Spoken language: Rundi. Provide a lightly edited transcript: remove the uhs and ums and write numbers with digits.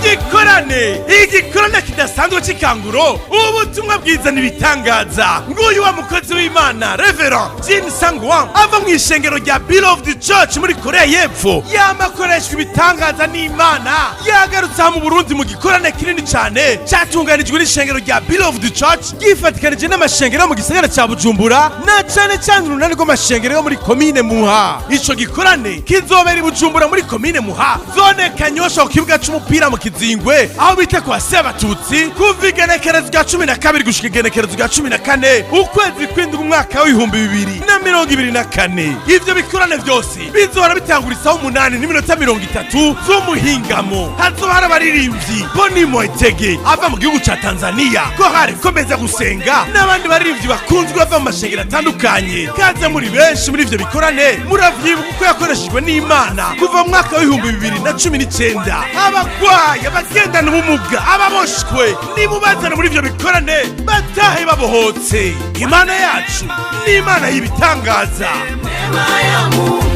Igikorane, igikorane kidasanzwe cy'ikanguro, ubutumwa bwiza n'ibitangaza. Nguyu wa mukozi w'Imana Reverend Jin Sangwan ava mu ishengero rya Beloved Church muri Korea y'Epfo, yama akoreshwa ibitangaza n'Imana, yagarutse aha mu Burundi mu gikorane kinini cyane cyatunganijwe n'ishengero rya Beloved Church ryifatikanije n'amashengero yo mu gisagara cya Bujumbura, na cane cane urunani rw'amashengero yo muri komine Muha. Ico gikorane kizobera i Bujumbura muri komine Muha, zone Kanyosha, ku kibuga c'umupira mu Kizingwe, aho bita kwa Sebatutsi, kuva igenekerezo rya 12 gushika igenekerezo rya 14 ukwezi kw'indwi umwaka w'2024. Ivyo bikorane vyose bizohora bitangura isaha 8:30 z'umuhingamo. Hazoba hari abaririmbyi Boni Moitege ava mu gihugu ca Tanzania, Korale Komeza Gusenga n'abandi baririmbyi bakunzwe bava mu mashengero atandukanye. Kaze muri benshi muri ivyo bikorane. Muravyibuka uko yakoreshejwe n'Imana kuva mu mwaka w'2019. Abagwayi, abagendana ubumuga, ababoshwe, nimubazane muri ivyo bikorane batahe babohotse. Imana yacu ni Imana y'ibitangaza. Neema ya Mungu.